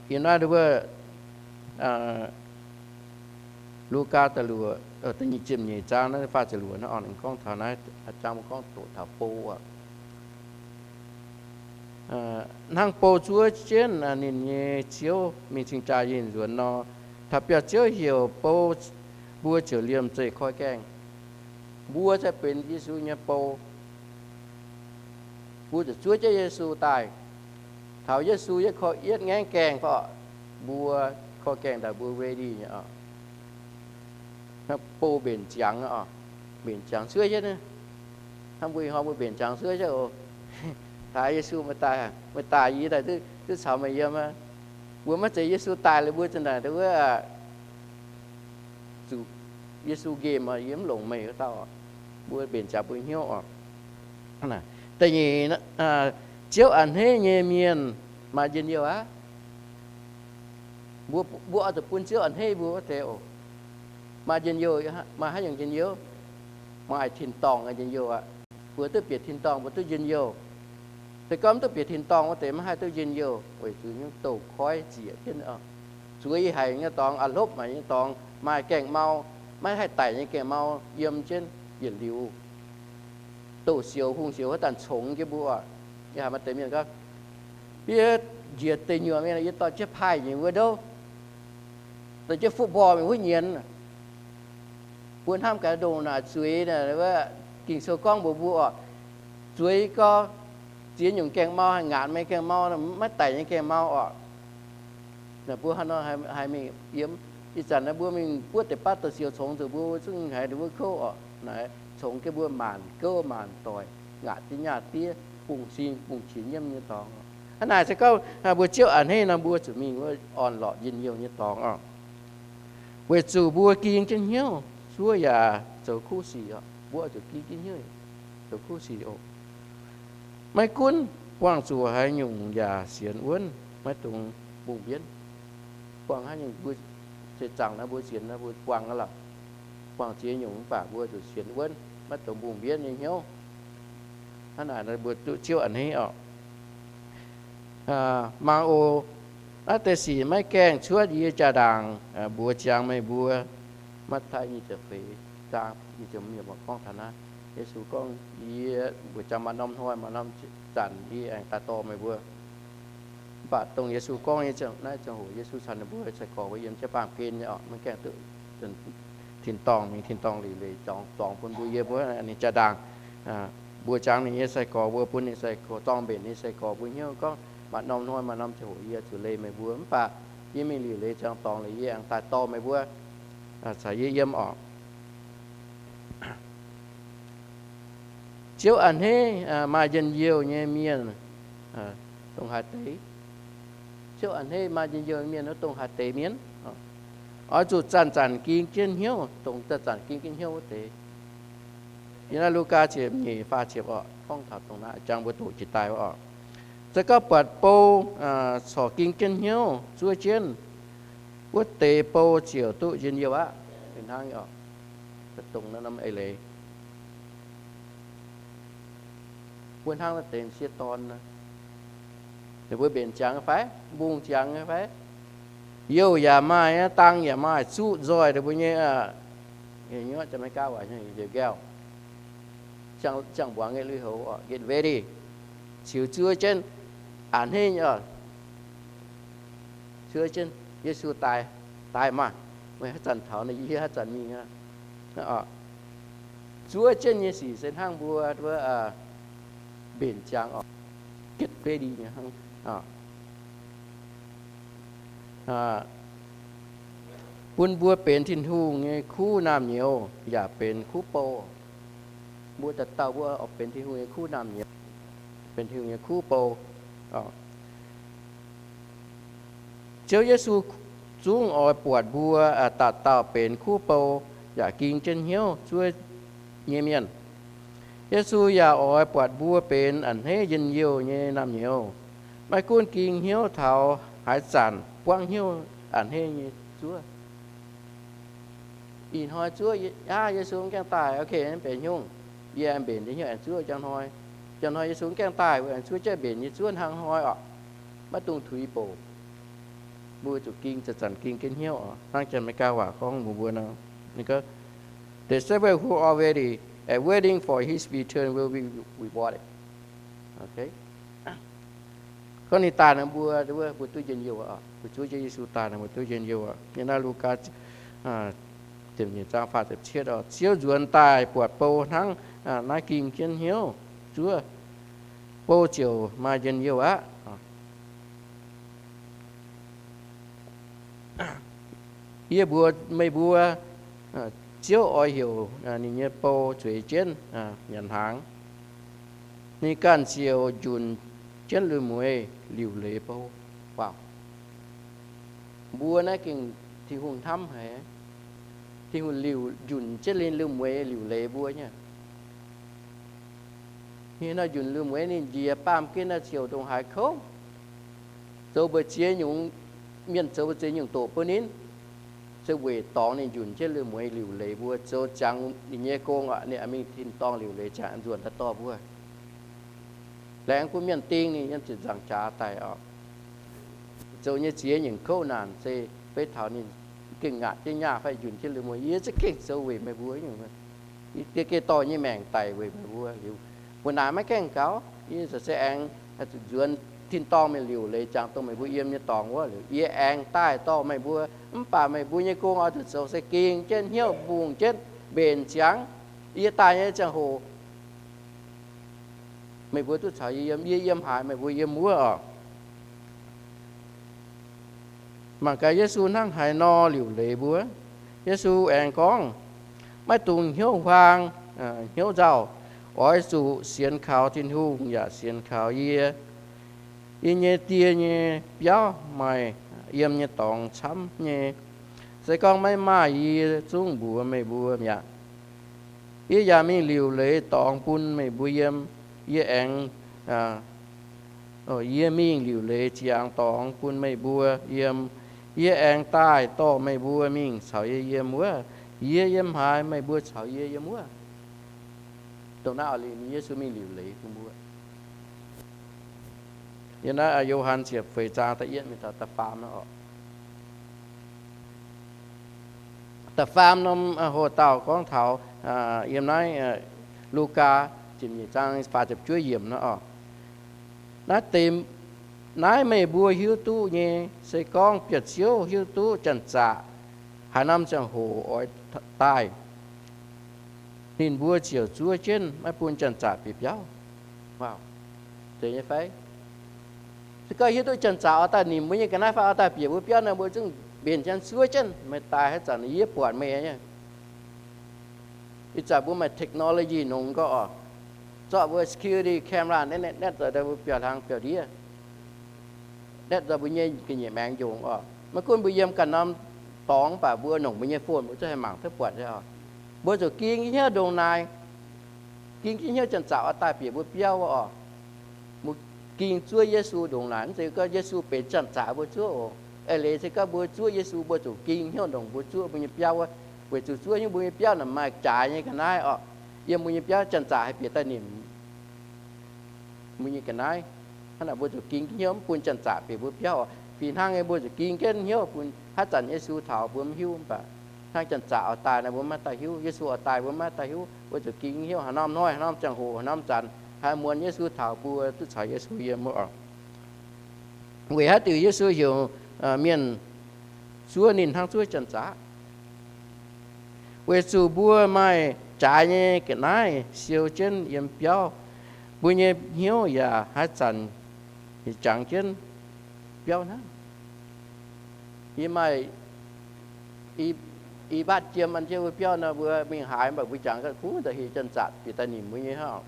Ih naaiv wuov Lugaa da'luoqc, da'nyeic ziepc nyeic zaang naaiv faah ziepc luoqc naaiv orqc, ninh gorngv taux naaiv, jang mbuo gorngv doqc taux bou aqv. Hnangv bou zuov jienv ninh nyei ziouv mingh cing-jaa nyei nzuonx nor, taux biauv-ziouv heuc bou, mbuo ziouc liemh zeih koi gaengh. Mbuo se benx Yesu nyei bou. Mbuo zuqc zuov jienv Yesu daaih. Taux Yesu yietv koi, yietv ngaengv gaengh fai orqc, mbuo koi gaengh daaih mbuo ready nyei oc. Bou mbenc ziangx oc, mbenc ziangx zuov jienv. Hnangv mbuo ih hnoi mbuo mbenc ziangx zuov jienv oc. Taaix Yesu meih daaih, meih daaih yie daaih duqv caux meih yiem. Mbuo maiv zeiz Yesu daaih liuz mbuo zinh ndaangc wuov zuqc Yesu nqemh, yie mv longc meih wuov dauh. Mbuo mbenc ziangx mbuo hnyouv oc. Da'nyeic, Ziouv a'hneiv nyei mienh maaih njien-youh aqv. Mbuo, mbuo oix zuqc bun Ziouv a'hneiv mbuo wuov deix oc. Maaih njien-youh, maaih haaix nyungc njien-youh? Maaih tin-dorngh nyei njien-youh aqv. Mbuo duqv bieqc tin-dorngh, mbuo duqv njien-youh. Se gorngv mv duqv bieqc tin-dorngh wuov deix maiv haih duqv njien-youh, weic zuqc nyungc douz-koiv ziec jienv. Zueiz haic nyei dorngx, a'hlopv haic nyei dorngx, maaih gaengh mau, maiv haih daic nyei gaengh mau yiem jienv yietc liuz. Douz-sioux hungh sioux wuov zanc congx jienv mbuo oc. Yie haiz maaih deix mienh gorngv, yie njiec deic nyuoqc mingh, yie dorh jienv paaiv nyei wuov ndouv, dorh jienv football mingh wuov nyienz. Mbuo hnamv gaax ndongc naaic zueiz, Ging-Sou gorngv mbuox mbuo oc, zueiz gau, ziex nyungc gaengh mau, haih ngaatc meih gaengh mau, maiv daic nyei gaengh mau oc. Naaic mbuo haaix nor haih mingh yiem? Ih zanc naaiv mbuo mingh buov deix baav douz-sioux congx zuqc mbuo zungv haiz ninh mbuo kouv oc. Naaic congx jienv mbuo maanc gouv maanc doic, ngaatc jienv nyaah diev, bungx-sing bungx-qinx nyiemv nyei dorngx. Hnangv naaic se gorngv mbuo Ziouv a'hneiv nor, mbuo zuqc mingh wuov orn-lorqc njien-youh nyei dorngx oc. Weic zuqc mbuo ging jienv hnyouv, zuov yaac zoux kuv sic oc. Mbuo zuqc ging jienv hnyouv zoux kuv sic oc. Maiv gunv buangh zuqc haaix nyungc yaac sienx wuonv, maiv dungx mbungh mbienv. Buangh haaix nyungc mbuo se zaangc naaiv mbuo sienx naaiv mbuo buangh aqv lorqc. Buangh ziex nyungc mv baac mbuo zuqc sienx wuonv, maiv dungx mbungh mbienv nyei hnyouv. Hnangv naaic mbuo duqv Ziouv a'hneiv oc. Mangc oc, naaiv deix sic maiv gaengh cuotv yie jaa-ndaangc mbuox ziangx meih mbuo. Matv^taai nyic ziepc feix zaang nyic ziepc hmz gorngv taux naaiv. Yesu gorngv, yie mbuox ziangx maaih norm hnoi maaih norm zanc yie aengx daaih dorh meih mbuo. Mv baac dongh Yesu gorngv nyei ziangh, naaiv ziangh hoc Yesu caux ninh mbuo sai-gorx wuov yiem jienv baamh gen nyei oc, maiv gaengh duqv tin-dorngh mingh tin-dorngh liuc leiz zorngx, zorngx bun mbuo yiem wuov ninh jaa-ndaangc. Mbuox ziangx ninh nyei sai-gorx mbuo, bun ninh sai-gorx zorng-mbenc ninh sai-gorx mbuo hnyouv gorngv, maaih norm hnoi maaih norm ziangh hoc yie zuqc leih meih mbuo, mv baac yie mingh liuc leiz ziangx dorngx liuz yie aengx daaih dorh meih mbuo caux yie yiem oc. Ziouv a'hneiv maaih njien-youh nyei mienh dongh haaix deix? Ziouv a'hneiv maaih njien-youh nyei mienh wuov dongh haaix deix mienh? Oix zuqc zanc-zanc ging jienv hnyouv, dongh zanc-zanc ging jienv hnyouv wuov deix. Yiem naaiv Lugaa ziepc nyeic faah ziepc oc, gorngv taux dongh naaiv, jangx mbuo doqc jiex daaih wuov oc. Se gorngv buatc bou corc ging jienv hnyouv zuov jienv, wuov deix bou ziouc duqv njien-youh aqv. Hnangv oc, dongh naaiv norm eix leiz. Mbuo hnangv naaiv deix m'sieqv dorn, ninh mbuo mbenc ziangx fai? Mbungh ziangx fai? Youh yaac maaih, dang yaac maaih, zuqv nzoih ninh mbuo nyei, Janx-Meigaa waac nqaauh, ziangh mbuangz nyei lui-houx, get ready, ziux zuov jienv, a'hneiv nyei oc. Zuov jienv, Yesu daaih, daaih maah! Meih haaix zanc taux, yie haaix zanc mingh aqv. Zuov jienv nyei sic se hnangv mbuo mbenc ziangx oc, get ready nyei hnangv. Bun mbuo benx Tin-Hungh nyei kuv naamh nyouz yaac benx kuv bou. Mbuo dauh dauh mbuo oix benx Tin-Hungh nyei kuv naamh nyouz, benx Tin-Hungh nyei kuv bou. Ziouv Yesu zungv oix buatc mbuo dauh dauh benx kuv bou yaac ging jienv hnyouv zuov nyei mienh. Yesu yaac oix buatc mbuo benx a'hneiv njien-youh nyei naamh nyouz, maiv gunv ging hnyouv taux haaix zanc, buangv hnyouv a'hneiv nyei zuov. Ih hnoi zuov, aav, Yesu mv gaengh daaih, ok, mv benx nyungc, yie aengx mbenc nyei hnyouv aengx zuov njang hnoi. Njang hnoi Yesu mv gaengh daaih, mbuo aengx zuov jienv mbenc nyei zuov hnangv hnoi oc. Maiv dungx tuix bouc. Mbuo zuqc ging, zanc-zanc ging jienv hnyouv oc. Hnangv Janx-Meigaa waac gorngv mbuox mbuo nor, ninh gorngv, The servant who already and waiting for his return will be rewarded. Ok. Gorngv ninh daaih nor, mbuo, mbuo duqv njien-youh oc. Mbuo zuov jienv Yesu daaih nor, mbuo duqv njien-youh oc. Yiem naaiv Lugaa ziepc nyeic zaang faah ziepc cietv oc. Ziouv nzuonx daaih buatc bou hnangv naaiv ging jienv hnyouv zuov, bou ziouc maaih njien-youh aqv. Yie mbuox meih mbuo, Ziouv oix heuc ninh nyei bou zueiz jienv nyanc hnaangx. Ninh ganh ziouc njunc jienv lui-mueiz liuc leiz bou. Waac, mbuo naaiv gengh Tin-Hungh hnamv haic. Tin-Hungh liuc, njunc jienv ninh liuh mueiz liuc leiz mbuo nyei. Ninh nor njunc liuh mueiz ninh njiec baamh gen naaiv ziouc ndongc haaix kouv, zoux mbuox ziex nyungc, mienh zoux mbuox ziex nyungc doqc bun ninh, se weic dorngx ninh njunc jienv liuh mueiz liuc leiz mbuo, zoux ziangx ninh nyei gong oc, ninh mingh tin-dorngh liuc leiz ziangx nzuonx daaih dorh mbuo. Laengz bun mienh ding ninh yiem ziepc nzaangc jaax daic oc. Zoux nyei ziex nyungc kouv naanc se beiv taux ninh gengh ngaatc jienv nyaah fai njunc jienv liuh mueiz, yie za'gengh zoux weic meih mbuo nyungc. Yie gengh dorh nyei maengc daic weic meih mbuo liuz. Mbuo naaic maiv gaengh gaux, yie se aengx nzuonx tin-dorngh mingh liuc leiz ziangx dongh meih mbuo yiem nyei dorngx wuov liuz, yie aengx daaih dorh meih mbuo. Mv baac meih mbuo nyei gong oix zuqc zoux se ging jienv hnyouv, mbungh jienv, mbenc ziangx. Yie daaih nyei ziangh hoc meih mbuo duqv caux yie yiem, yie yiem haaix meih mbuo yiem wuov oc. Mangc gaax Yesu hnangv haaix nor liuc leiz mbuo. Yesu aengx gorngv, maiv dungx hnyouv huaang, hnyouv nzauh. Oix zuqc sienx kaux Tin-Hungh yaac sienx kaux yie. Yie nyei Die nyei biauv maaih yiem nyei dorngx camv nyei. Se gorngv maiv maaih, yie zungv mbuox meih mbuo mi'aqv. Yie yaac mingh liuc leiz dorngx bun meih mbuo yiem. Yie aengx, yie mingh liuc leiz ziangx dorngx bun meih mbuo yiem. Yie aengx daaih dorh meih mbuo mingh caux yie yiem wuov. Yie yiem haaix, meih mbuo caux yie yiem wuov. Dongh naaiv oix liuz Yesu mingh liuc leiz bun mbuo. Yiem naaiv Yo^han ziepc feix zaang da'yietv mingh taux da'faam oc. Da'faam norm hoc-dauh gorngv taux yiem naaiv Lugaa ziepc nyeic zaang faah ziepc juov yiemc nor oc. Naaiv deix, naaiv meih mbuo hiuv duqv nyei, se gorngv Bieqc Ziouv hiuv duqv janx-zaqc haaix norm ziangh hoc oix daaih, ninh mbuo ziouc zuov jienv maiv bun janx-zaqc bieqc biauv. Zeiz nyei fai? Se gorngv hiuv duqv janx-zaqc oix daaih nimc mbuo nyei ga'naaiv fai oix daaih bieqc mbuo biauv nor, mbuo zungv mbenc jienv zuov jienv meih daaih haaix zanc yie buatc meih nyei. Ih zanc mbuo maaih technology nongx gorqv oc, zorqv mbuo security camera naetv naetv zoux daaih mbuo biauv-hlang biauv-ndiev, naetv zoux mbuo nyei ga'nyiec maengx njongc oc. Maiv gunv mbuo yiem ganh norm dorngx mv baac mbuo nongc mbuo nyei phone mbuo zungv haih mangc duqv buatc oc. Mbuo zuqc ging hnyouv ndongc naaic, ging jienv hnyouv janx-zaqc oix daaih bieqc mbuo biauv wuov oc. Mbuo ging zuov Yesu ndongc naaic, mv zeiz gorngv Yesu benx janx-zaqc mbuo zuov oc. Eix leiz se gorngv mbuo zuov Yesu, mbuo zuqc ging hnyouv ndongc mbuo zuov mbuo nyei biauv wuov, weic zuqc zuov hnyouv mbuo nyei biauv naaic maaih jaaix nyei ga'naaiv oc. Yiem mbuo nyei biauv janx-zaqc haih bieqc daaih nimc mbuo nyei ga'naaiv. Hnangv naaic mbuo zuqc ging jienv hnyouv mv bun janx-zaqc bieqc mbuo biauv oc. Fih hnangv nyei mbuo zuqc ging jienv hnyouv bun haaix zanc Yesu taux mbuo mv hiuv, mv baac hnangv janx-zaqc oix daaih naaic mbuo maiv daaih hiuv, Yesu oix daaih mbuo maiv daaih hiuv. Mbuo zuqc ging hnyouv haaix norm hnoi, haaix norm ziangh hoc, haaix norm zanc, haih muonz Yesu taux mbuo duqv caux Yesu yiem wuov oc. Weic haaix diuc Yesu heuc mienh zuov ninh hnangv zuov janx-zaqc? Weic zuqc mbuo maaih jaaix nyei ga'naaiv siou jienv yiem biauv, mbuo nyei hnyouv yaac haaix zanc jangx jienv biauv hnangv. Yie maaih i batv jiem an jienv mbuo biauv nor, mbuo mingh haaix mv baac mbuo jangx ga'kuv daaih heuc janx-zaqc bieqc daaih nimc mbuo nyei hnangv.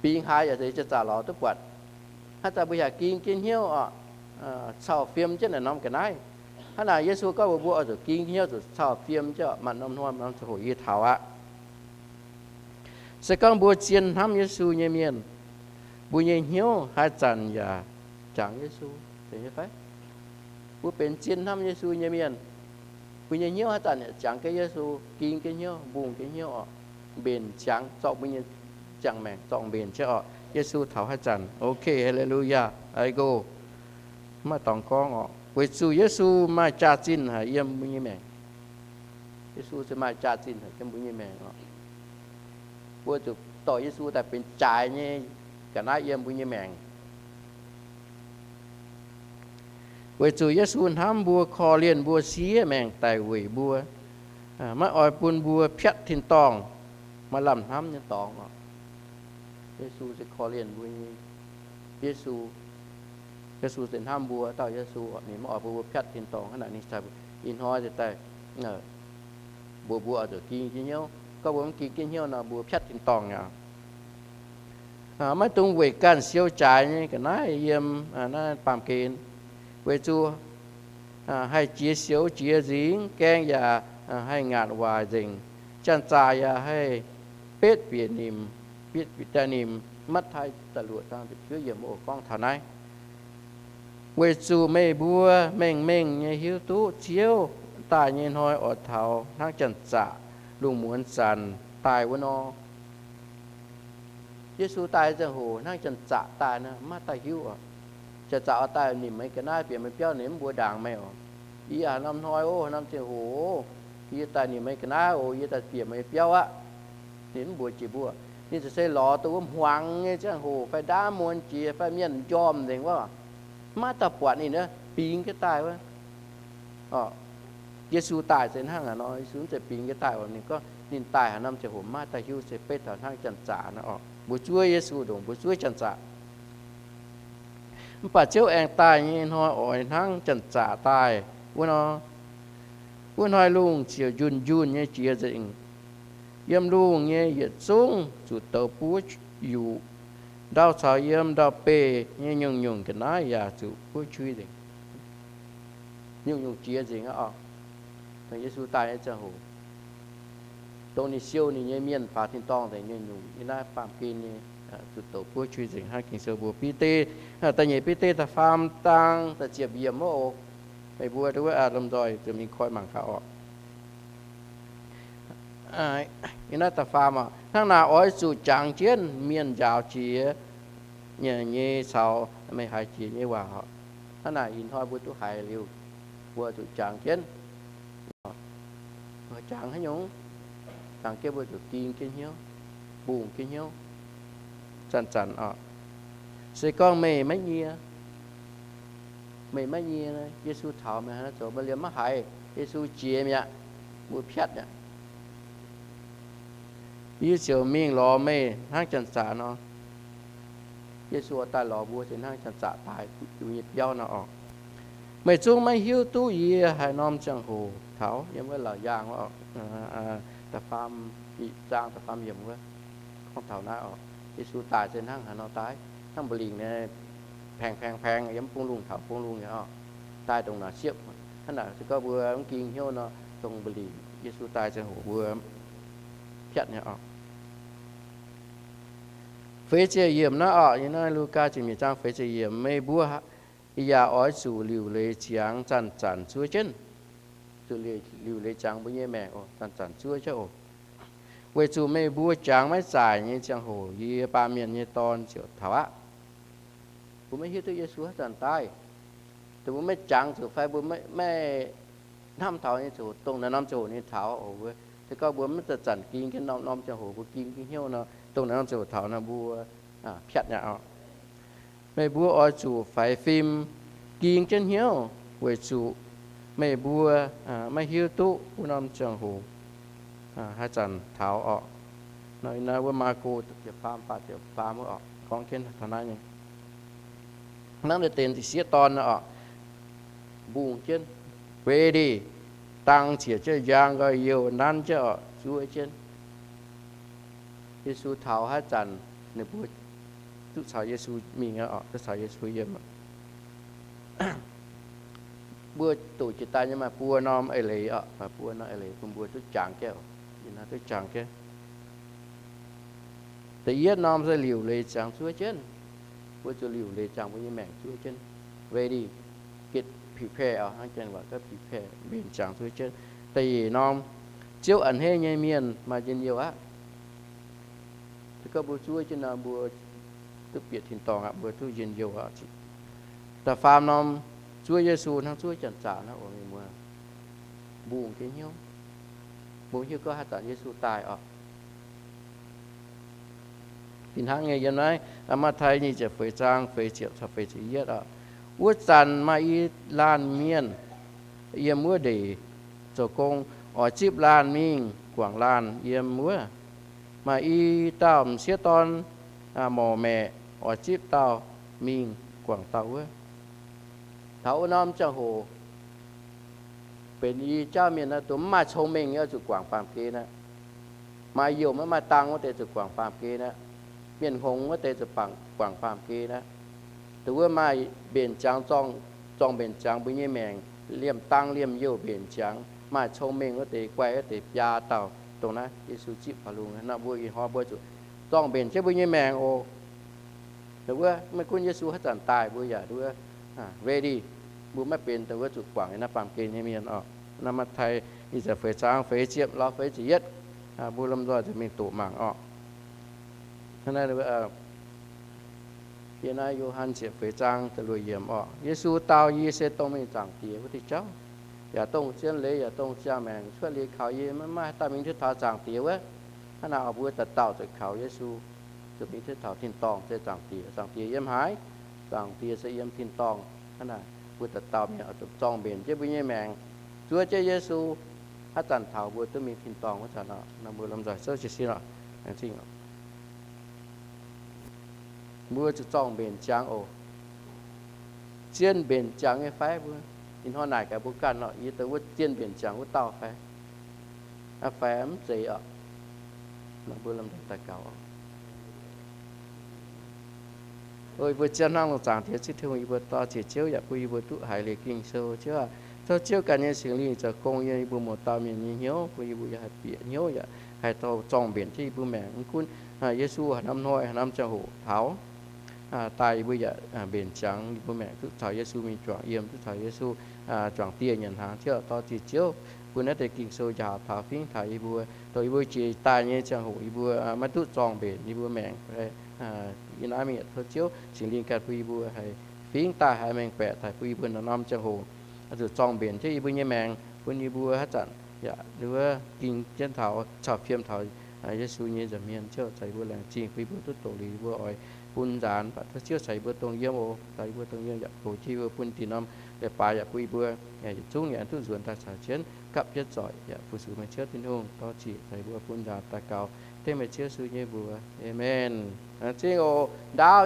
Bingx haaix yaac se janx-zaqc lorz duqv buatc. Haaix zanc mbuo yaac ging jienv hnyouv oc, cau fiem jienv naaic norm ga'naaiv. Hnangv naaic Yesu gorngv mbuox mbuo oix zuqc ging jienv hnyouv, zuqc cau fiem jienv oc, maaih norm hnoi maaih norm ziangh hoc yie taux aqv. Se gorngv mbuo zien hnamv Yesu nyei mienh, mbuo nyei hnyouv haaix zanc yaac jangx Yesu, zeiz nyei fai? Mbuo benx zien hnamv Yesu nyei mienh, mbuo nyei hnyouv haaix zanc yaac jangx jienv Yesu, ging jienv hnyouv, mbungh jienv hnyouv oc, mbenc ziangx zorqv mbuo nyei ziangh maengc zorqv mbenc jienv oc. Yesu taux haaix zanc, ok, haleluyaa, I go. Mv maaih dorngx gorngv oc, weic zuqc Yesu maaih jaax-zinh haic yiem mbuo nyei maengc. Yesu se maaih jaax-zinh haic yiem mbuo nyei maengc oc. Mbuo zuqc dorh Yesu daaih benx jaaix nyei ga'naaiv yiem mbuo nyei maengc. Weic zuqc Yesu hnamv mbuo, korv-lienh mbuo, siev maengc daic weic mbuo, maiv oix bun mbuo piatv tin-dorngh, maaih lamh hnamv nyei dorngx oc. Yesu se korv-lienh mbuo nyei Yesu. Yesu se hnamv mbuo dauh Yesu, ninh maiv oix bun mbuo piatv tin-dorngh. Hnangv naaic ninh ih hnoi daaih mbuox mbuo oix zuqc ging jienv hnyouv. Gorngv mbuo mv ging jienv hnyouv nor, mbuo piatv tin-dorngh aqv. Maiv dungx weic ganh siou jaaix nyei ga'naaiv yiem naaiv baamh gen, weic zuqc haih jiex sioux jiex nzingx, gaeng yaac haih ngaatc waaic nzengc. Janx-zaqc yaac haih betv bieqc nimc, betv bieqc daaih nimc. Matv^taai da'luoqc zaang ziepc juov yiemc oc gorngv taux naaiv. Weic zuqc meih mbuo mengh mengh nyei hiuv duqv Ziouv daaih nyei hnoi oix taux hnangv janx-zaqc lungh muonz zanc daaih wuov nor. Yesu daaih ziangh hoc hnangv janx-zaqc daaih nor, maiv maaih dauh hiuv oc. Janx-zaqc oix daaih nimc meih ga'naaiv bieqc meih biauv, ninh mv mbuox ndaangc meih oc. Yie haaix norm hnoi oc, haaix norm ziangh hoc oc, yie daaih nimc meih ga'naaiv oc, yie daaih bieqc meih biauv aqv. Ninh mv mbuox jiex mbuo. Ninh ziouc se lorz dongh wuov hmuangx nyei ziangh hoc fai ndaamv muonz jiex fai mienh m'njormh nzengc wuov, maiv maaih dauh buatc ninh bingx jienv daaih wuov. Yesu daaih se hnangv haaix nor, Yesu mv zeiz bingx jienv daaih oc. Ninh gorngv ninh daaih haaix norm ziangh hoc maiv maaih dauh hiuv, se beiv taux hnangv janx-zaqc nor oc. Mbuo zuov Yesu ndongc mbuo zuov janx-zaqc. Mv baac Ziouv aengx daaih nyei hnoi oix hnangv janx-zaqc daaih wuov nor. Wuov hnoi lungh ziouc njunh njunh nyei jiex nzengc. Yiem lungh nyei yietc zungv zuqc douz buov yuqc. Ndau caux yiem ndau-beih nyei nyungc-nyungc ga'naaiv yaac zuqc buov qui nzengc. Nyungc-nyungc jiex nzengc aqv oc. Dongh Yesu daaih nyei ziangh hoc, dongh ninh siou ninh nyei mienh faaux tin-dorngh nzengc nyungc-nyungc, yiem naaiv baamh gen nyei zuqc douz buov qui nzengc hnangv Ging-Sou mbuox Bide, da'nyeic Bide da'faam zaang da'ziepc yiemc wuov oc. Meih mbuo wuov lomh nzoih zuqc mingh koi mangc gaax oc. Yiem naaiv da'faam oc, hnangv naaic oix zuqc jangx jienv mienh njaaux jiex nyei caux meih haiz jiex nyei waac oc. Hnangv naaic ih hnoi mbuo duqv haiz liuz, mbuo zuqc jangx jienv. Jangx haaix nyungc? Jangx jienv mbuo zuqc ging jienv hnyouv, mbungh jienv hnyouv. Zanc-zanc oc, se gorngv meih maiv nyie, meih maiv nyie, Yesu taux meih haaix nor zoux, meih liemh maiv haiz, Yesu jiex mi'aqv, mbuo piatv mi'aqv. Yie ziouc mingh lorz meih hnangv janx-zaqc nor. Yesu oix daaih lorz mbuo se hnangv janx-zaqc daaih yungz nyei biauv nor oc. Meih zungv maiv hiuv duqv yie haaix norm ziangh hoc taux, yiem wuov Laauc Yaangh wuov, da'faam, zaang da'faam yiemc wuov, gorngv taux naaiv oc. Yesu daaih se hnangv haaix nor daaih, hnangv mba'lingc nyei, paeng paeng paeng yiem bung lungh taux bung lungh nyei oc. Daaih dongh naaic siepv, hnangv naaic se gorngv mbuo mv ging hnyouv nor, dongh mba'lingc Yesu daaih ziangh hoc mbuo piatv nyei oc. Feix ziepc yiemc naaiv oc, yiem naaiv Lugaa ziepc nyeic zaang feix ziepc yiemc, meih mbuo yaac oix zuqc liuc leiz ziangx zanc-zanc zuov jienv. Zuqc liuc leiz ziangx mbuo nyei maengc oc, zanc-zanc zuov jienv oc. Weic zuqc meih mbuo jangx maiv zaaic nyei ziangh hoc yie, Baamh Mienh nyei Dorn, ziouc taux aqv. Mbuo maiv hiuv duqv Yesu haaix zanc daaih. Dongh mbuo maiv jangx zuqc fai mbuo maiv hnamv taux nyei ziouc dongh naaiv norm ziouc ninh taux oc. Se gorngv mbuo maiv zanc-zanc ging jienv norm-norm ziangh hoc mbuo ging jienv hnyouv nor, dongh naaiv norm ziouc taux nor mbuo piatv nyei oc. Meih mbuo oix zuqc faix fim ging jienv hnyouv weic zuqc meih mbuo maiv hiuv duqv wuov norm ziangh hoc haaix zanc taux oc. Naaiv wuov Maako ziepc faam, faah ziepc faam wuov oc, gorngv jienv taux naaiv nyei. Hnangv naaiv deix sieqv dorn nor oc, mbungh jienv, ready, dang ziec jienv, njang nqoi youh nanv jienv oc, zuov jienv. Yesu taux haaix zanc, ninh mbuo duqv caux Yesu mingh oc, duqv caux Yesu yiem. Mbuo doqc jiex daaih nyei maaih buo norm eix leiz oc, maaih buo norm eix leiz bun mbuo duqv jangx jienv, duqv jangx jienv. Da'yietv norm se liuc leiz ziangx zuov jienv. Mbuo zuqc liuc leiz ziangx mbuo nyei maengc zuov jienv, ready, get prepared oc, hnangv janx waac gorngv prepare, mbenc ziangx zuov jienv. Da'nyeic norm, Ziouv a'hneiv nyei mienh maaih njien-youh aqv. Se gorngv mbuo zuov jienv nor, mbuo duqv bieqc tin-dorngh aqv, mbuo duqv njien-youh aqv. Da'faam norm, zuov Yesu hnangv zuov janx-zaqc nor, oc mienh muoz, mbungh jienv hnyouv, mbungh hiuv gorngv haaix zanc Yesu daaih oc. Fih hnangv nyei, yiem naaiv Matv^tai nyic ziepc feix zaang feix ziepc caux feix ziepc yietv oc. Wuov zanc maaih i laanh mienh yiem wuov ndeic zoux gong, oix zipv laanh mingh guangc laanh yiem wuov. Maaih i dauh m'sieqv dorn morc maeqc, oix zipv dauh mingh guangc dauh wuov. Taux wuov norm ziangh hoc, benx i jauv mienh naaiv dongh mv maaih cong-mengh nyei oix zuqc guangc baamh gen aqv. Maaih youh maiv maaih dang wuov deix zuqc guangc baamh gen aqv. Mienh hngongx wuov deix zuqc guangc baamh gen aqv. Dongh wuov maaih mbenc ziangx, zorng mbenc ziangx mbuo nyei maengc, liemh dang liemh youh mbenc ziangx. maaih cong-mengh wuov deix, guai wuov deix biaa dauh dongh naaiv Yesu zipv faaux lungh. Naaiv mbuo ih hnoi mbuo zuqc zorng-mbenc jienv mbuo nyei maengc oc. Wuov maiv gunv Yesu haaix zanc daaih, mbuo yaac wuov ready. Mbuo maiv benx dongh wuov zuqc guangc naaiv baamh gen nyei mienh oc. Naaiv Matv^taai feix zaang feix ziepc lorz feix ziepc yietv, mbuo lomh nzoih zuqc mingh doqc mangc oc. Yie naaiv Yo^han ziepc feix zaang da'luoqc yiemc oc. Yesu dau, Yie se dongh mingh Zaangc Diex wuov diuh jauv, yaac dongh zien leiz, yaac dongh ziangh maengc. Cuotv liuz kaux yie maiv maaih haaix dauh mingh duqv taux Zaangc Diex wuov. Hnangv naaic oc, mbuo dauh dauh zuqc kaux Yesu, zuqc mingh duqv taux tin-dorngh se Zaangc Diex. Zaangc Diex yiem haaix? Zaangc Diex se yiem tin-dorngh. Hnangv naaic mbuo dauh dauh mienh oix zuqc zorng-mbenc jienv mbuo nyei maengc, zuov jienv Yesu, haaix zanc taux mbuo duqv mingh tin-dorngh wuov zanc oc. Naaiv mbuo lomh nzoih souv jiez sin oc. Laengz zingh oc. Mbuo zuqc zorng-mbenc ziangx oc. Zien mbenc ziangx nyei fai? Mbuo ih hnoi naaic gaax mbuo ganh oc, yie dongh wuov zien mbenc ziangx wuov dauh fai? Aa, fai mv zeiz oc? Mbuo lomh nzoih daux gaux oc. O yie mbuo zien hnangv longc zaangc Diex Ziouv Tin-Hungh, yie mbuo dor-ziec Ziouv yaac bun yie mbuo duqv haiz liuz Ging-Sou. Ziouv aac, tov Ziouv ganh nyei Singx Lingh zoux gong yiem yie mbuo mouz dauh mienh nyei hnyouv, bun yie mbuo yaac haih bieqc hnyouv yaac haih dorh zorng-mbenc jienv yie mbuo maengc. Mv gunv Yesu haaix norm hnoi haaix norm ziangh hoc taux daaih, yie mbuo yaac mbenc ziangx yie mbuo maengc duqv caux Yesu mingh juangc yiem, duqv caux Yesu juangc dieh nyanc hnaangx. Ziouv aac, dor-ziec Ziouv bun naaiv deix Ging-Sou njaaux taux fingx taux yie mbuo, dongh yie mbuo jiex daaih nyei ziangh hoc yie mbuo maiv duqv zorng-mbenc yie mbuo maengc. Yie naaiv mingh yaac tov Ziouv Singx Lingh ganh bun yie mbuo haih fingx daaih, haih mengh baeqc daaih, bun yie mbuo norm-norm ziangh hoc zuqc zorng-mbenc jienv yie mbuo nyei maengc, bun yie mbuo haaix zanc yaac wuov ging jienv taux cau fiem taux Yesu nyei nza'hmien. Ziouv caux yie mbuo laengz zingh, bun yie mbuo duqv doqc liuz yie mbuo oix bun nzaanx. Mv baac tov Ziouv caux yie mbuo dongh yiem oc, caux yie mbuo dongh yiem yaac goux jienv yie mbuo, bun dinh norm leiz-baaix yaac bun yie mbuo yietc zungv yaac duqv nzuonx daaih caux jienv gapv jienv zoic yaac fu-sux meih Ziouv Tin-Hungh. Dor-ziec caux yie mbuo bun nzaanx daux gaux dengv meih Ziouv Yesu nyei mbuox. Aamen. Laengz zingh oc. Ndaauv